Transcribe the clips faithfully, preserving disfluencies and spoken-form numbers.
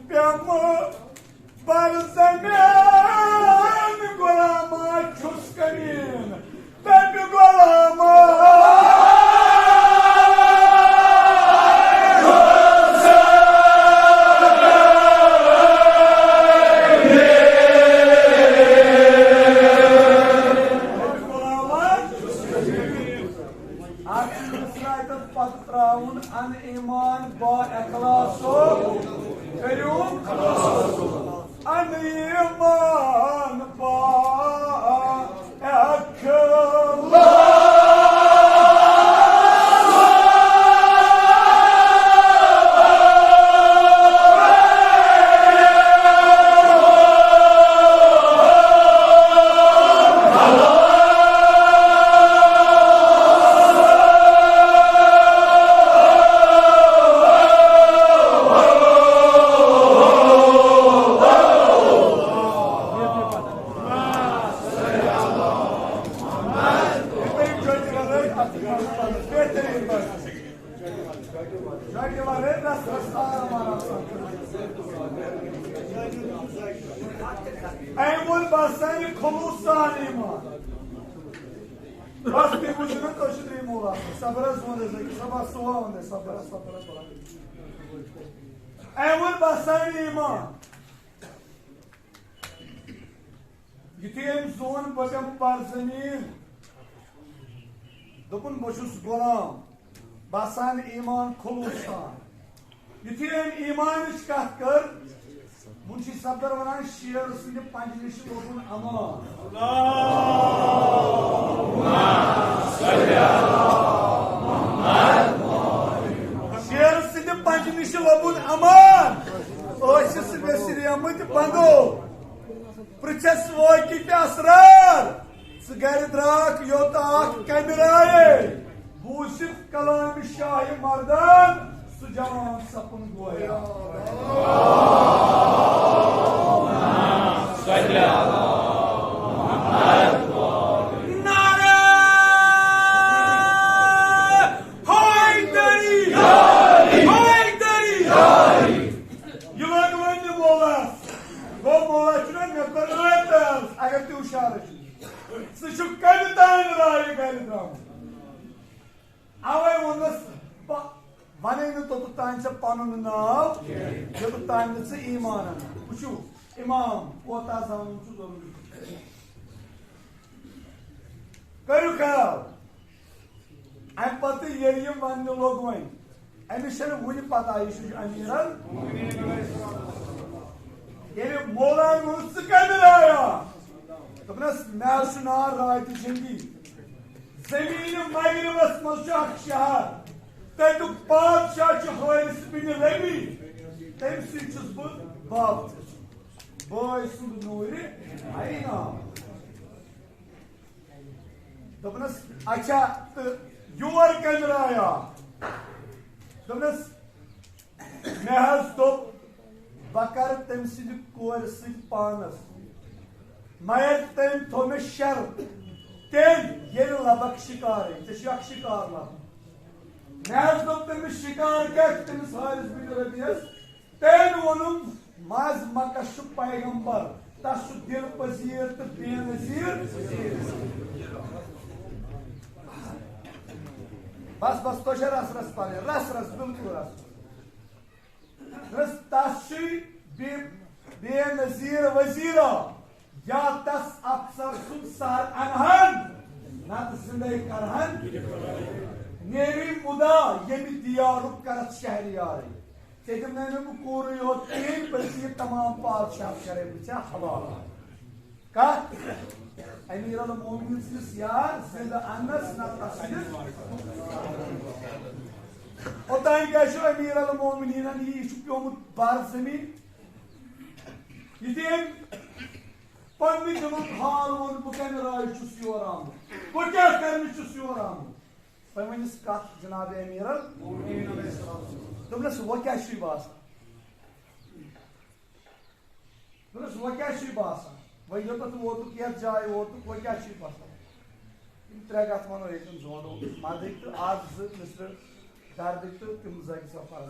پیمہٕ بر زمین غلامہ چھُس کمین، تپہِ غلامہ۔ اکھ چیٖز ترٛایہِ تَتھ پتہٕ ترٛاوُن ان ایمان با اخلاصو، کٔرِو ان ایمان با اخلاص۔ أمۍ ووٚن، "بس سانہِ خلوص سان ایمان۔" بس تُہۍ بوٗزِو مےٚ، تُہۍ چھِو ترٛیٚیِم مول آسان۔ صبر حظ ووٚن اَسہِ، أکِس صبر سُہ ووٚن اَسہِ، صبر، صبر، صبر۔ أمۍ ووٚن، "بس سانہِ ایمان۔" یُتھُے أمۍ زون، بہٕ پیوٚم بر زمین، دوٚپُن، "بہٕ چھُس غلام، باسان ایمان خلوص سان۔" یُتھُے أمۍ ایمانٕچ کتھ کٔر، وُنہِ چھُ صفدر ونان، "شیر سٕنٛدِ پنجہِ نِش لوٚبُن امان۔" شیر سٕنٛدِ پنجہِ نِش لوٚبُن امان۔ ٲسِس ویسریمٕتۍ بندو۔ پرٛژھٮ۪س وٲقفِ اسرار، ژٕ گرِ درٛاکھ یوٚت اکھ کمہِ رایے؟ بوٗزِتھ کلامِ شاہِ مردان، سُہ جوان سپُن گویا۔ نعرہ حیدری! حیدری! یہِ لوٚگ وۄنۍ یہِ مولاہَس۔ گوٚو مولا چھُنہ مےٚ کوٚر رٲبطہٕ عرض، اگر تُہۍ ہُشارٕ چھِو۔ ژٕ چھُکھ کَمہِ تانۍ رایہِ گَرِ درٛامُت؟ اَوَے ووٚنُس بہٕ، وَنے نہٕ توٚتَتھ تانۍ ژےٚ پَنُن ناو، یوٚتَتھ تانۍ نہٕ ژٕ ایٖمان اَنَکھ۔ وٕچھِو، اِمام کوتاہ زانُن چھُ ضروٗری۔ کٔرِو خیال۔ اَمہِ پَتہٕ ییٚلہِ یہِ وَننہِ لوٚگ وۄنۍ، أمِس چھَنہٕ وُنہِ پَتہ، یہِ چھُ امیٖر ال-، ییٚلہِ مولان ووٚن، "ژٕ کَمہِ رایہِ آکھ؟" دوٚپنَس، "مےٚ حظ چھُ ناو راتہِ جنگی۔ زٔمیٖنہِ مغربَس منٛز چھُ اَکھ شہر، تَتیُک بادشاہ چھُ حٲرِث بِن ربی، تٔمۍ سٕے چھُس بہٕ باب چھُس، بٲے سُنٛد نوٗرِ عینام۔" دوٚپنَس، "اچھا، تہٕ یور کَمہِ رایہِ آو؟" دوٚپنَس، "مےٚ حظ دوٚپ، بہٕ کَرٕ تٔمۍ سٕنٛدِ کورِ سۭتۍ پانَس، مگر تٔمۍ تھوٚو مےٚ شرط، تیٚلہِ ییٚلہِ لَبَکھ شِکارٕے، ژےٚ چھُے اَکھ شِکار لَبُن۔" مےٚ حظ دوٚپ تٔمِس، "شِکار کیٛاہ چھُ؟" تٔمِس حٲرِث بِن ربیعس تٔمۍ ووٚنُن، "منٛز مکس چھُ پیغمبر، تس چھُ دِل پذیر تہٕ بے نظیر۔" بس، بس، تۄہہِ چھےٚ رس رس پرٕنۍ، رس رس، بِلکُل رس۔ رس، تس چھُے بے، بے نظیر وزیرا، یا تس افسر سُنٛد سر انہن، نتہٕ زندے کرہن۔ نیری مدا ییٚمہِ دیارُک کرتھ شہریارٕے۔ ژےٚ دِمہٕ نہٕ بہٕ کوٗرٕے یوت کِہیٖنۍ، بلکہِ یہِ تمام پادشاہت کرے بہٕ ژےٚ حوالہٕ۔ کتھ؟ امیر المومنین سٕنٛدِس یار زندٕ اننس نہ تسلیم۔ اوٚتام کیٛاہ چھُ امیر المومنینن یہِ، یہِ چھُ پیومُت بر زمین۔ یُتھُے أمۍ پننہِ دِلُک حال ووٚن، بہٕ کمہِ رایہِ چھُس یور آمُت، بہٕ کیٛاہ کرنہِ چھُس یور آمُت؟ وۄنۍ ؤنِس کتھ جناب امیر ال-، دوٚپنس، وۄنۍ کیٛاہ چھُے باسان؟ دوٚپنس، وۄنۍ کیٛاہ چھُے باسان؟ وۄنۍ یوٚتتھ ووتُکھ، یتھ جایہِ ووتُکھ، وۄنۍ کیٛاہ چھُے باسان؟ یِم ترٛےٚ کتھ ونو ییٚتٮ۪ن زونو، مدٕکۍ تہٕ اکھ زٕ مِسٹر دردٕکۍ تہٕ تِم زٲگۍ سفر۔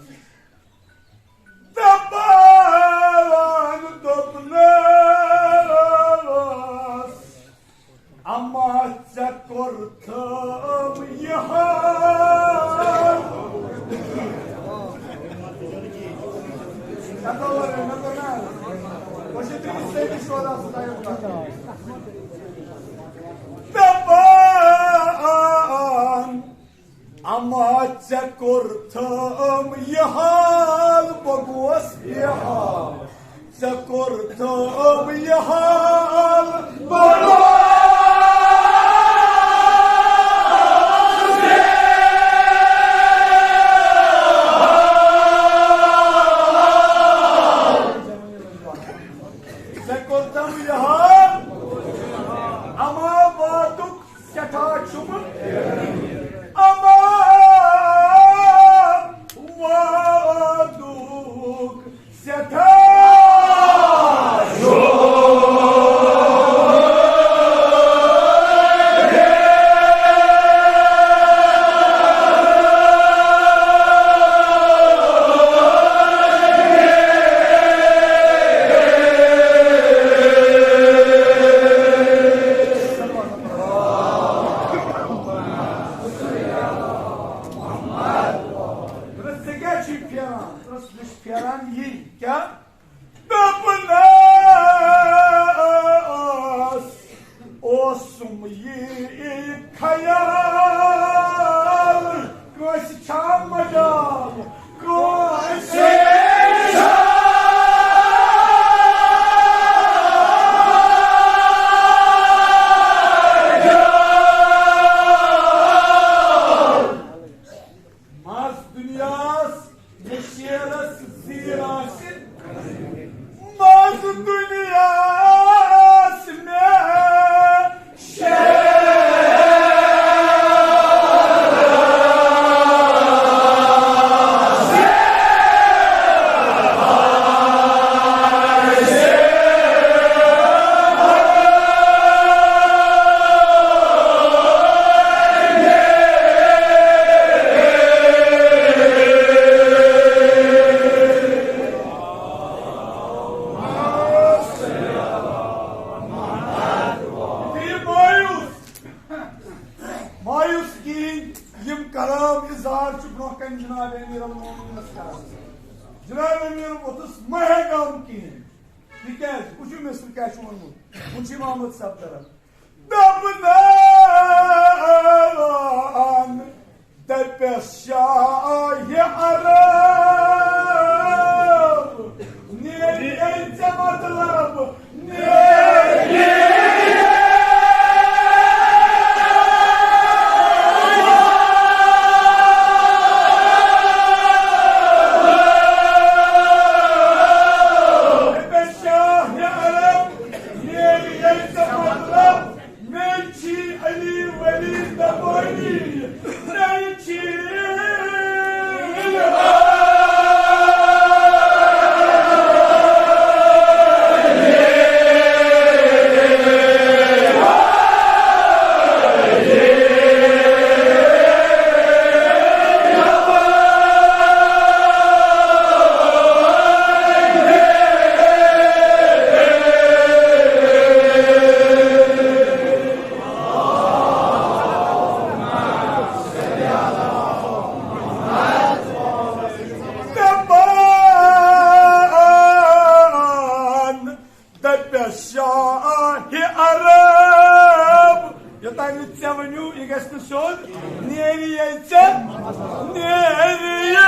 دَپان، اما ژےٚ کوٚرتھم یہِ حال، بہٕ گوس بے حال۔ ژےٚ کوٚرتھم یہِ حال، بہٕ گوس بے حال۔ ژےٚ کوٚرتھم یہِ حال، اما واتُک سٮ۪ٹھاہ چھُم اما وادُک سٮ۪ٹھاہ چھُم۔ دوٚپنَس، ژٕ کیٛاہ چھُے پھیران؟ دوٚپنَس، مےٚ چھُ پھیران یی۔ کیٛاہ؟ دوٚپنَس، اوسُم یی خیال، کٲنٛسہِ چھا مجال؟ کٲنٛسہِ چھا مَس دُنیاہَس مےٚ شیرَس زیٖر آسہِ، مَس دُنیاہَس مےٚ شیرَس یہِ مایوس، مایوس کِہیٖنۍ۔ یِم کلام اظہار چھِ برونٛہہ کنہِ جناب امیر المومنینس کران۔ جناب امیر ووٚتھُس، مہ ہیٚکام کِہیٖنۍ۔ تِکیٛازِ؟ وٕچھِو مےٚ سۭتۍ کیٛاہ چھُ ووٚنمُت۔ وٕچھِو محمد صٲب کران۔ دَپان، دَپٮ۪س شاہہِ عرب، نیرِ ژےٚ مطلب، نیرِ۔ دَپٮ۪س شاہہِ عرب، نیرِ ژےٚ مطلب۔ مےٚ چھی علی ولی دپٲری، مےٚ چھی دپان، دپس شاہ عرب، یوتام نہٕ ژےٚ ؤنِو، یہِ گژھِ نہٕ سیوٚد، نیرِ ییٚلہِ ژےٚ، نیرِ ییٚلہِ۔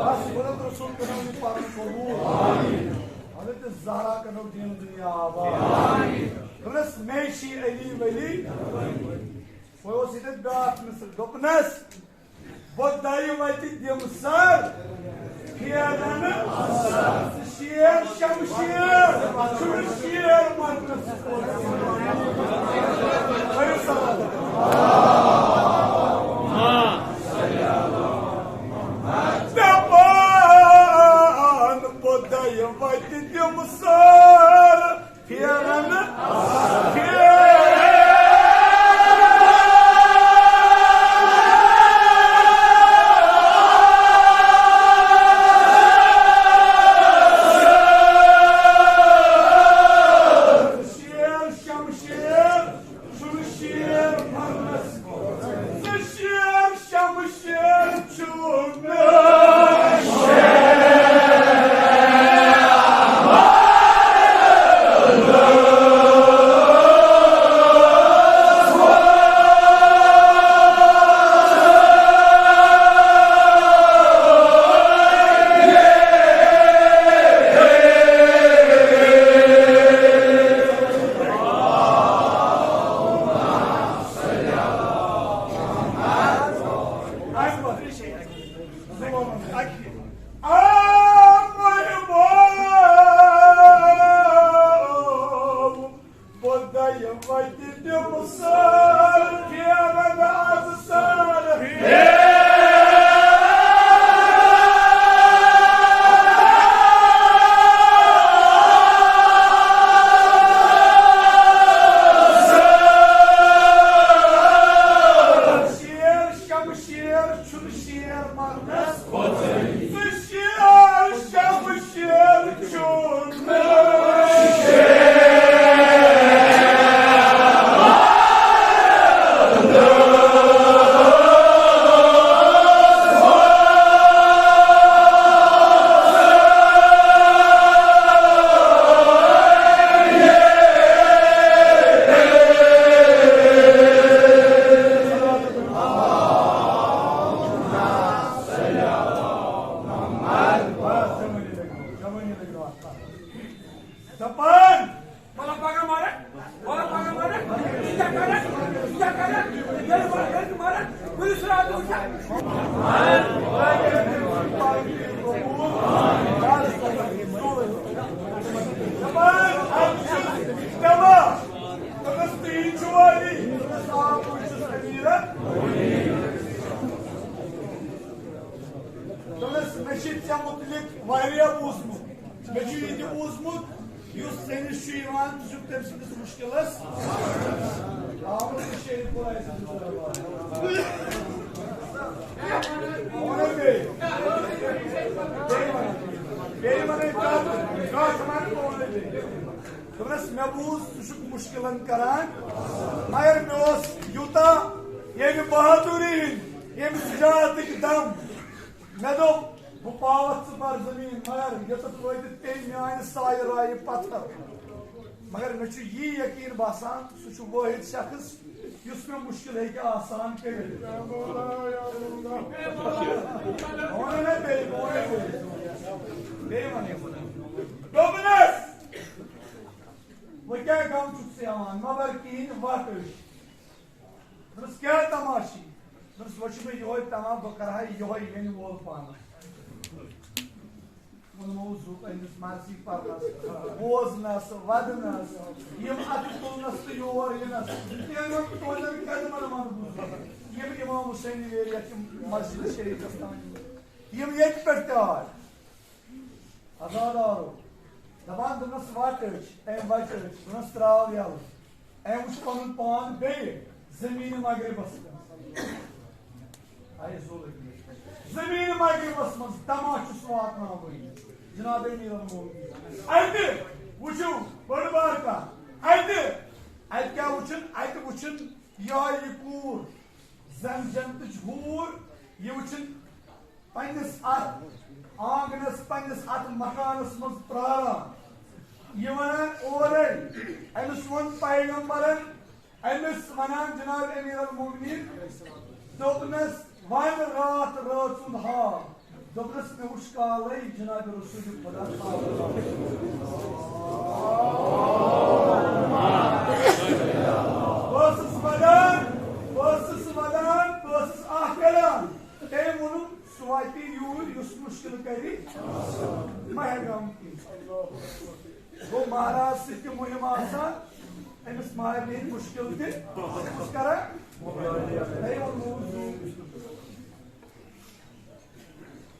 بس، بلند رسول کرو یہ پاک قبول۔ حضرت زہرا کرو دین دنیا آباد۔ دوٚپنس، مے چھی علی ولی۔ وۄنۍ اوس ییٚتٮ۪تھ بیٛاکھ مصر۔ دوٚپنس، بہٕ دَیہِ وَتہِ دِمہٕ سر۔ پھیرن شیر شمشیر، چھُنہٕ شیر مرنس۔ دپان بہٕ دَیہِ وتہِ دِمہٕ سٲر۔ پھیرن، پھیرن۔ شیر شمشیر، چھُنہٕ شیر مرنس۔ ژٕ شیر شمشیر چھُنہٕ۔ بہٕ دَیہِ وَتہِ دِمہٕ سٲر، پھیرن از سٲر۔ شیر شمشیر چھُنہٕ شیر مرنس۔ ژٕ شیر شمشیر چھُنہٕ۔ دپان، مطلب پگاہ مارن، مطلب پگاہ مارن، یہِ کیٛاہ کرن، یہِ کیٛاہ کرن، ییٚلہِ مارن، ییٚلہِ مارن، کُنہِ سُراتہٕ وٕچھا۔ دپان، اَتھ چھُ دپان، دوٚپمَس، تُہۍ چھِو علی، دوٚپمَس، آ، بہٕ چھُس أمیٖرَن۔ دوٚپمَس، مےٚ چھِ ژےٚ مُتعلِق واریاہ بوٗزمُت۔ مےٚ چھُ یہِ تہِ بوٗزمُت، یُس ژےٚ نِش چھُ یِوان، ژٕ چھُکھ تٔمۍ سٕنٛدِس مُشکِلَس آمُت تہٕ شیرِ قۄرآنہِ سٕنٛدِس۔ وَنَے بیٚیہِ۔ بیٚیہِ وَنَے۔ بیٚیہِ وَنَے کَتھ، کَتھ وَنَے بہٕ وَنَے بیٚیہِ۔ دوٚپنَس، مےٚ بوٗز، ژٕ چھُکھ مُشکِلَن کَران، مگر مےٚ اوس یوٗتاہ ییٚمہِ بہادُری ہِنٛدۍ، ییٚمہِ شُجاعتٕکۍ دَم۔ مےٚ دوٚپ، بہٕ پاوَتھ ژٕ بر زٔمیٖن، مگر یوٚتَتھ وٲتِتھ پیٚیہِ میٛانہِ سایہِ رایہِ پَتھر۔ مگر مےٚ چھُ یی یقیٖن باسان، سُہ چھُ وٲحِد شخص، یُس مےٚ مُشکِل ہیٚکہِ آسان کٔرِتھ۔ بہٕ وَنَے نہ بیٚیہِ، بہٕ وَنَے بیٚیہِ۔ بیٚیہِ وَنَے بہٕ۔ دوٚپنَس، وۄنۍ کیٛاہ غم چھُکھ ژٕ ہٮ۪وان؟ مہ بَر کِہیٖنۍ، وَٹ أچھ۔ دوٚپمَس، کیٛاہ تماشہٕ؟ دوٚپمَس، وۄنۍ چھُ مےٚ یِہوٚے تمام، بہٕ کَرٕ ہا یِہوٚے ییٚلہِ وول پانَس۔ ووٚنمو زُو أمِس مرضی پَرنَس، بوزنَس، وَدنَس، یِم اَتھٕ تُلنَس تہٕ یور یِنَس، یِمَن تُہٕنٛدٮ۪ن قدمَن منٛز بوٗزُم۔ یِم اِمام حُسینہِ ویرِ یَتھ یِم مسجد شریٖفَس تام یِم ییٚتہِ پٮ۪ٹھ تہِ آے۔ عزادارو، دپان دوٚپنس وٹ أچھ، أمۍ وچ أچھ، دوٚپنس تراو یلہٕ۔ أمۍ وُچھ پنُن پان بیٚیہِ زمین مغربس منٛز۔ آیے زو لٔگۍ۔ زمین مغربس منٛز دما چھُس واتناوٕنۍ جناب امیر المومنین۔ اتہِ وٕچھِو بٔڑ بار کتھ۔ اتہِ، اتہِ کیٛاہ وٕچھُن؟ اتہِ وٕچھُن یِہوٚے یہِ کوٗر، زن جنتٕچ حوٗر، یہِ وٕچھُن پننِس اتھ آنگنس، پننِس اتھ مکانس منٛز پراران۔ یہِ ونان اورے، أمِس ووٚن پیغمبرن، أمِس ونان جناب امیر المومنین، دوٚپنس، ون راتھ رٲژ ہُنٛد حال۔ دوٚپنس، مےٚ وُچھ کالے جناب رسول خدا صلی اللہ علیہ وسلم۔ بہٕ ٲسٕس ودان، بہٕ ٲسٕس ودان، بہٕ ٲسٕس اکھ کران۔ تٔمۍ ووٚنُم، واتہِ یوٗرۍ یُس مُشکِل کَرِ ماہِ گام کِنۍ۔ گوٚو مہراز سٕنٛز تہِ مُہِم آسان، أمِس مارِ ہیٚکہِ مُشکِل تہِ کُس کَران۔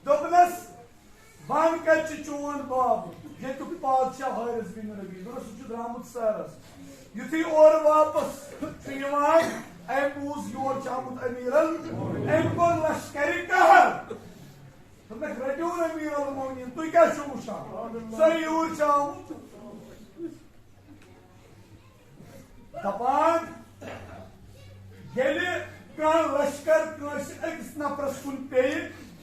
دوٚپنَس، بَنٛد کَتہِ چھُ چون باب؟ ییٚتیُک پادشاہ حارث بن ربیع۔ دوٚپنَس، سُہ چھُ درٛامُت سٲرَس۔ یُتھُے اورٕ واپس چھُ یِوان، أمۍ بوٗز یور چھُ آمُت امیٖرن، أمۍ کوٚر لشکرِ قہر۔ دوٚپنَکھ، "رٔٹِو نہٕ امیر المومنین، تُہۍ کیٛاہ چھِو وٕچھان؟ سُہ یوٗرۍ چھُ آمُت۔" دَپان، ییٚلہِ کانٛہہ لشکر کٲنٛسہِ أکِس نفرس کُن پیٚیہِ،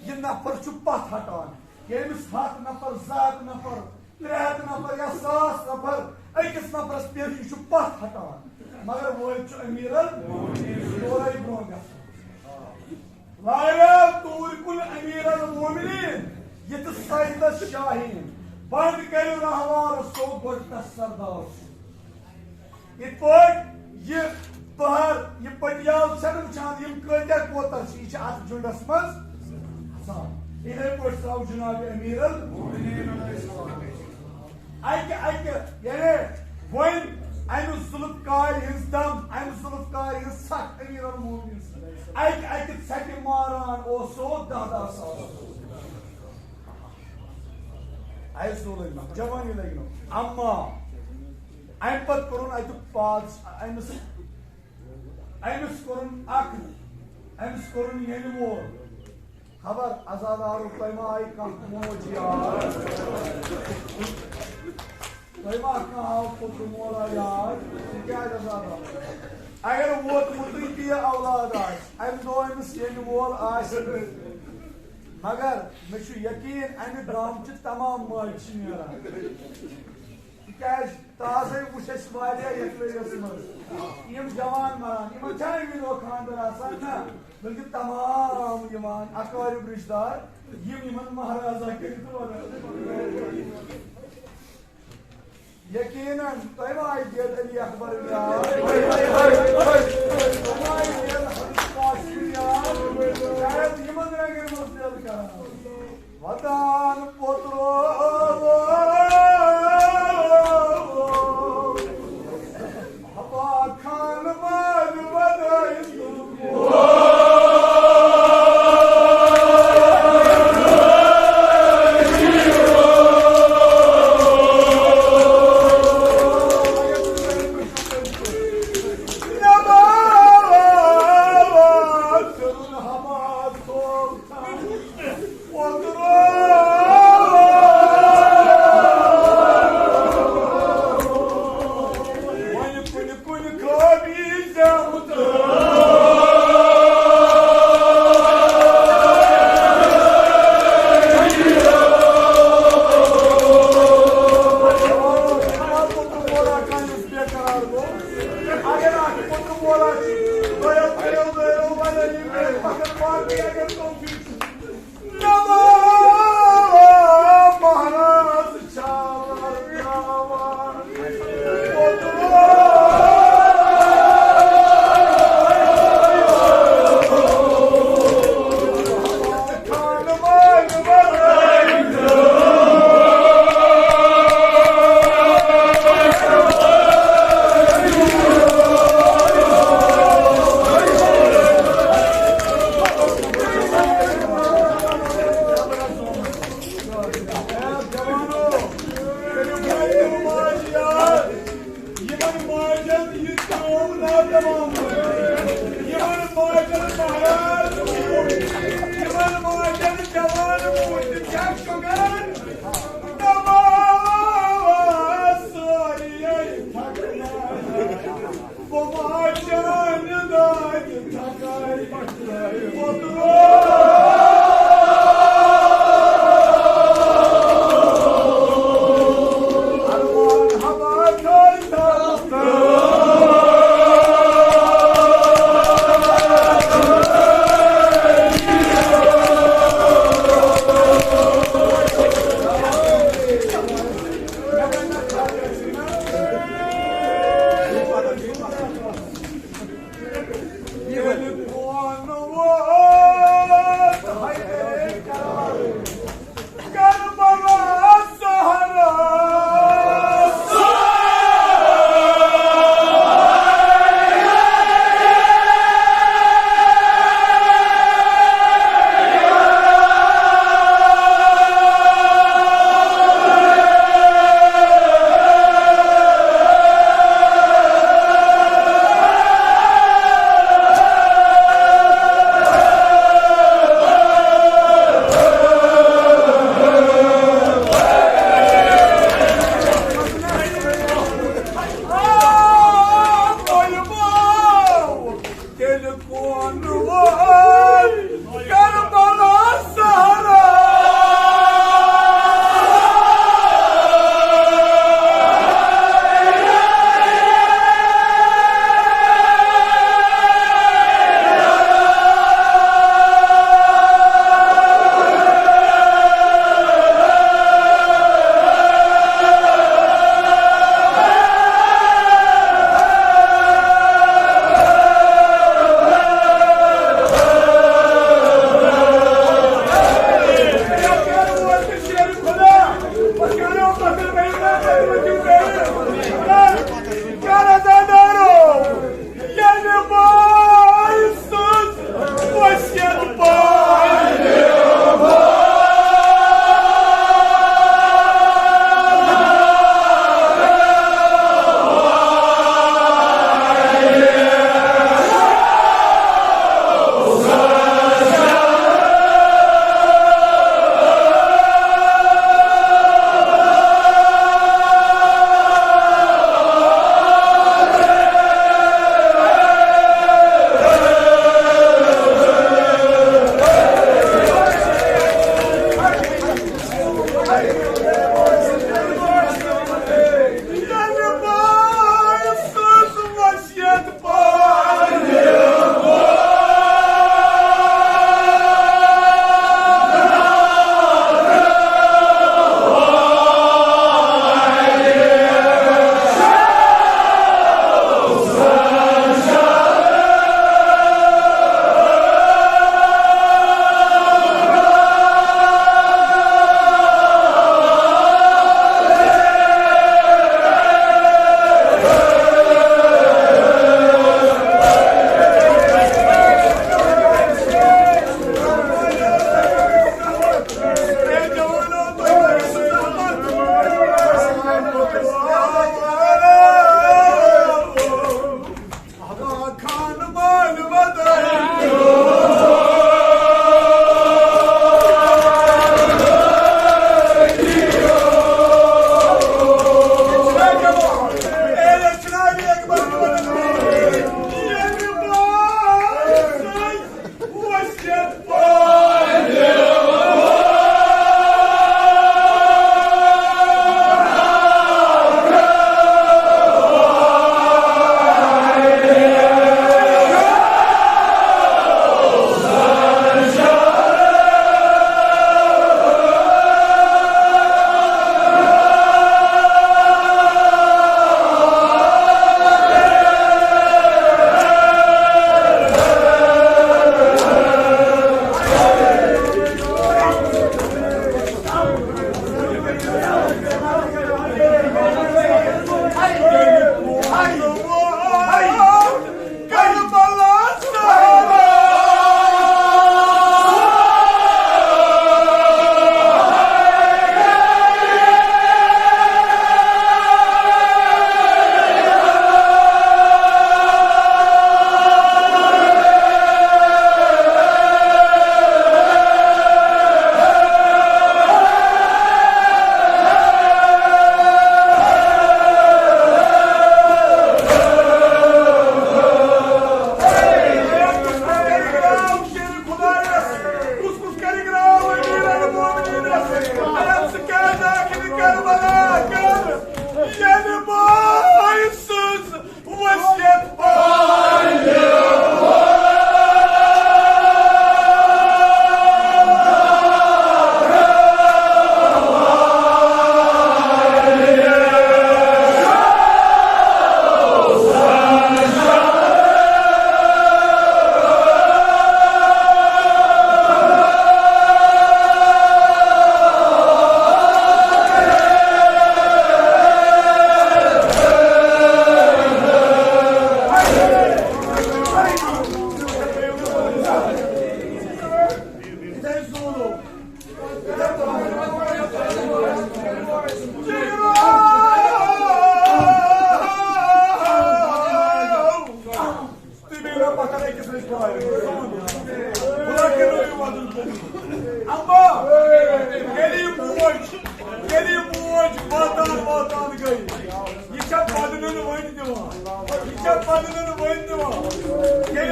یہِ نفر چھُ پتھ ہٹان۔ ییٚلہِ أمِس ہتھ نفر، زٕ ہتھ نفر، ترٛےٚ ہتھ نفر یا ساس نفر أکِس نفرس پیٚیہِ، یہِ چھُ پتھ ہٹان۔ مگر وٲلۍ چھُ امیر المومنین، یہِ چھُ اورَے برٛونٛہہ گژھان۔ لاریا توٗرۍ کُن امیر المومنین، یہِ تہِ سیدس شاہین، بنٛد کٔرِو راہوار سو گۄڈٕ تس سردار سُنٛد۔ یِتھ پٲٹھۍ یہِ پہر، یہِ پٔٹیال چھَنہٕ وٕچھان، یِم کۭتیٛاہ کوتر چھِ، یہِ چھِ اَتھ جُنڈَس منٛز آسان۔ یِتھَے پٲٹھۍ ژاو جناب امیر المومنین۔ اَکہِ اَکہِ، یعنی وۄنۍ اَمہِ ذوالفقارِ ہٕنٛز دم، اَمہِ ذوالفقارِ ہٕنٛز ژھٹھ امیر المومنین سٕنٛز۔ اَکہِ اَکہِ ژھٹہِ ماران اوس سُہ دَہ دَہ ساس۔ اَسہِ زولٕے نہٕ، جوانی لگہِ نہٕ۔ اما اَمہِ پتہٕ کوٚرُن اَتیُک پاد، أمِس، أمِس کوٚرُن اکھ، أمِس کوٚرُن ییٚلہِ وول۔ خبر عزادارو، تۄہہِ ما آیہِ کانٛہہ موج یاد؟ تۄہہِ ما کانٛہہ آو پوٚتُے مولا یاد؟ تِکیٛازِ عزادار، اگر ووتمُتٕے تہِ یہِ اولاد آسہِ، اَمہِ دۄہ أمِس ییٚلہِ وول آسہِ، مگر مےٚ چھُ یقیٖن اَمہِ گامہٕ چہِ تمام ماجہِ چھِ نیران۔ تِکیٛازِ تازَے وُچھ اَسہِ واریاہ یَتھ ؤریَس منٛز یِم جوان مَران، یِمَن چھا اَمی دۄہ خانٛدر آسان؟ نہ، بلکہِ تمام یِوان اقارب رِشتہٕ دار، یِم یِمَن مہرازا کٔرِتھ وَنان۔ یقیناً، تۄہہِ ما آیہِ دید علی اکبر یاد؟ تۄہہِ ما آیہِ دید حضرت قاسم یاد؟ شاید یِمَن رنٛگَن منٛز دید کران۔ ودان پوترو، حبا خان مان ودٲے۔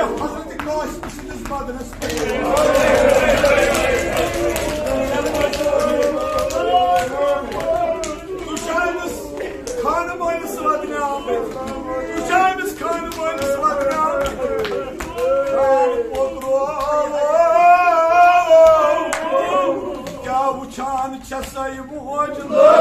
حضرت قاسم سٕنٛدِس بدنس پٮ۪ٹھ۔ بہٕ چھُس أمِس خانہٕ مٲلِس ودنہِ آمُت۔ بہٕ چھُس أمِس خانہٕ مٲلِس ودنہِ آمُت۔ کیٛاہ وٕچھان چھےٚ سۄ یہِ موج لٲج؟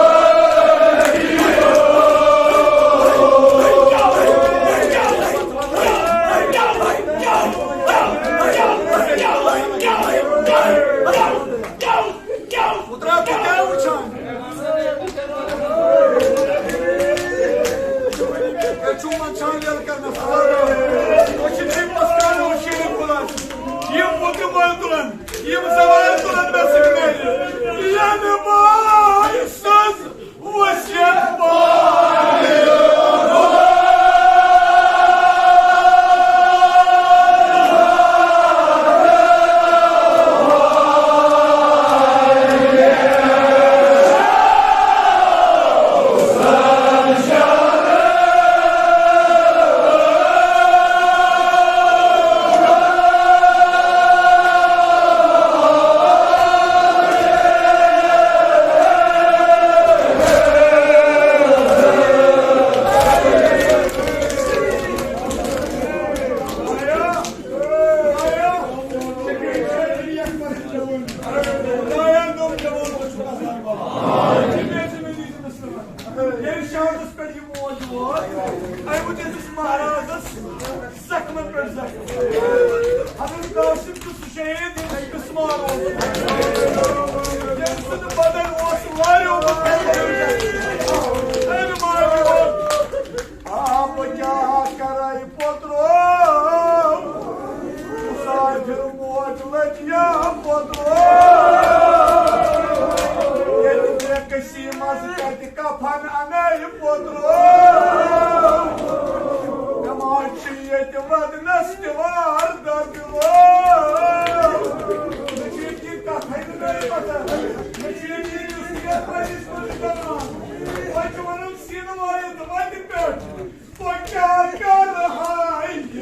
پُترا، ژٕ کیٛاہ وٕچھان؟ ہے، چھُ منٛدچھان ییٚلہِ کرنس۔ أسۍ چھِ تٔمۍ پتہٕ کران شیٖرِتھ خۄداے سُنٛد۔ یِم مُتہِ مٲلۍ تُلن، یِم زوال تُلن مےٚ سۭتۍ میلہِ۔ یَنہٕ بہٕ سٕنٛز وصیت پالہِ۔ ییٚلہِ شہرس پٮ۪ٹھ یہِ موج وٲژ، اَمہِ وجہ سۭتۍ چھُ مہرازس زخمن پٮ۪ٹھ زخم۔ حضرت قاسم چھُ سُہ شہید، ییٚمِس بسمار اوس۔ ییٚمہِ سُنٛد بدن اوس واریومُت۔ اَمہِ ماجہِ ووٚن، آ، بہٕ کیٛاہ کرے پوترو؟ مسافر موج لٔج یا پوترو؟ ییٚلہِ بے کسی منٛز کتہِ کفن انے پوترو؟ نماز چھِ ییٚتہِ ودنس تہِ وار دٔدِلو۔ مےٚ چھِ ییٚتہِ یہِ کتھے نہٕ مےٚ پتہ۔ مےٚ چھِ ییٚتہِ یہِ یُس یتھ ؤریس منٛز کران۔ وۄنۍ چھِ ونان سینہٕ وٲیِتھ وتہِ پٮ۪ٹھ۔ بہٕ کیٛاہ کرٕ ہا یہِ؟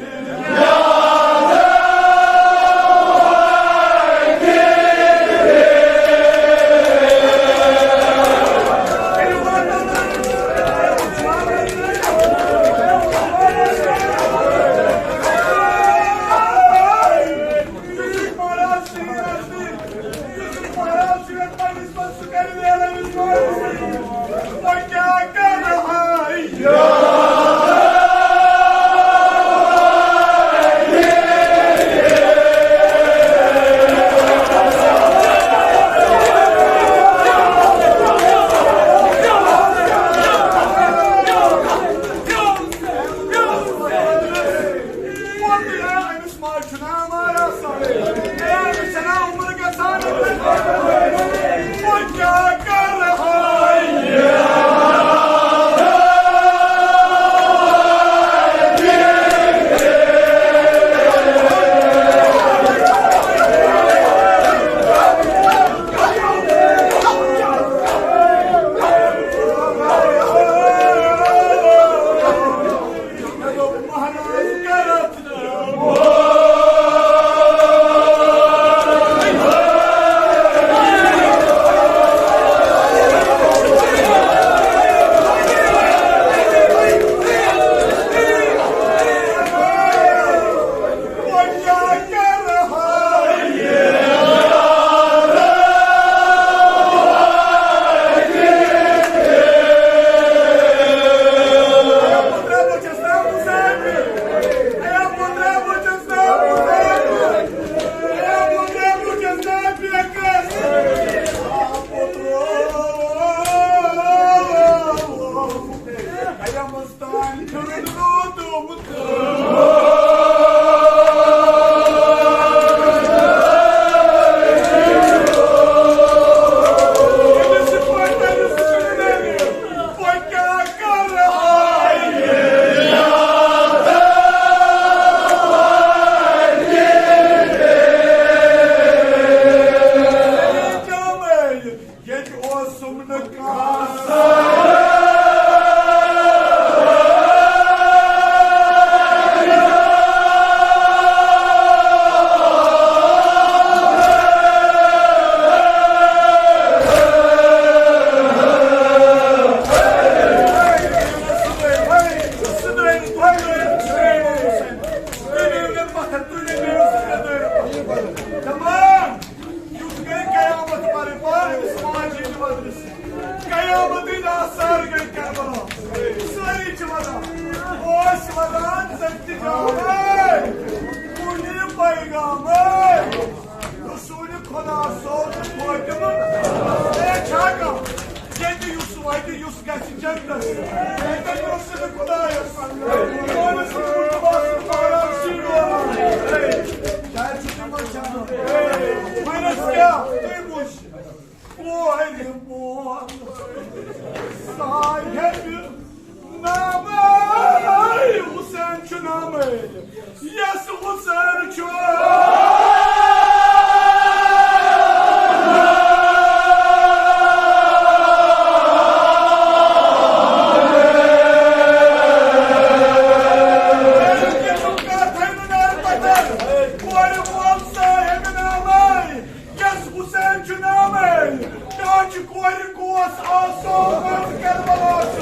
ییٚتہِ اوسُم نہٕ کانٛہہ۔ گٔے کربلا۔ سٲری چھِ وَدان۔ اوس وَدان زَن تہِ جامَے، کُنہِ پیغامَے۔ رسول خدا سوز وٲتِم۔ اے چھا کانٛہہ ییٚتہِ یُس وَتہِ، یُس گژھِ جنتَس؟ ییٚتٮ۪ن اوس نہٕ خدایَس۔ یونس بن متیٰ سُنٛد مہراز سُے روزان۔ شاید چھُ تِمَن جنت۔ وۄنۍ ٲس کیٛاہ؟ تُہۍ بوٗزِو۔ کورِ مول صاحب نامے، حسین چھُ نامے، یس حسین چھُ۔ کورِ مول صاحب نامے، یس حسین چھُ ناوٕے، تاج کورِ کوس آسو منٛز کربلا چھُ۔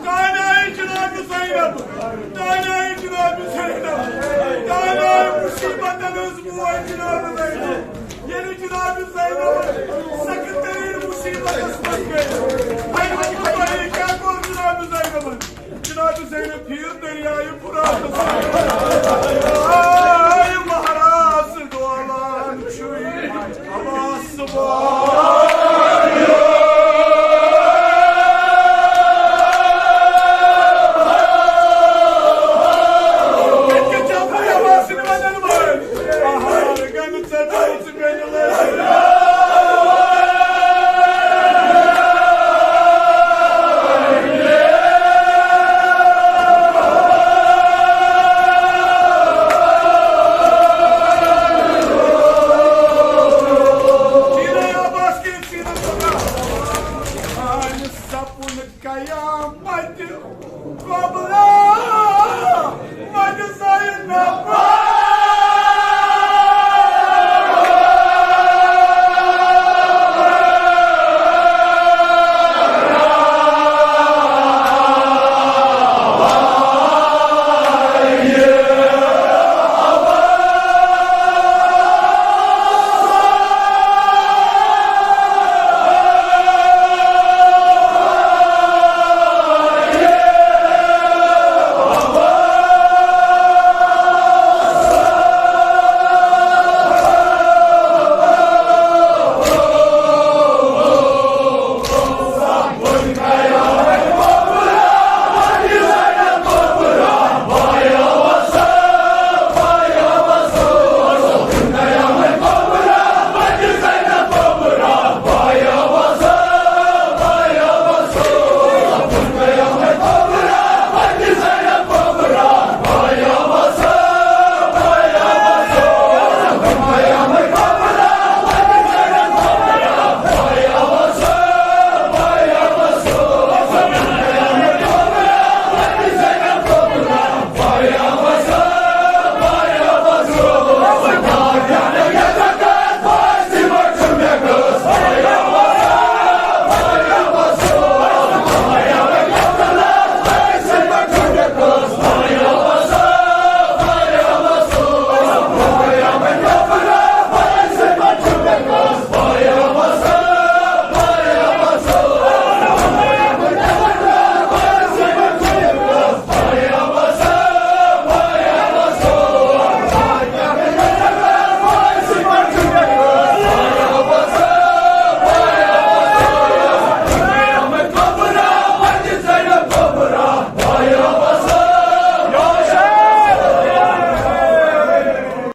تانۍ آیہِ جناب زینب، تانۍ آیہِ جناب زینب، تانۍ آیہِ مصیبتن ہٕنٛز موج جناب زینب۔ ییٚلہِ جناب زینب سخت ترین مصیبتس منٛز گٔے، تۄہہِ ؤنِو، تۄہہِ کیٛاہ کوٚر جناب زینبن؟ جناب زینب پھیٖر دریایہِ فراتس۔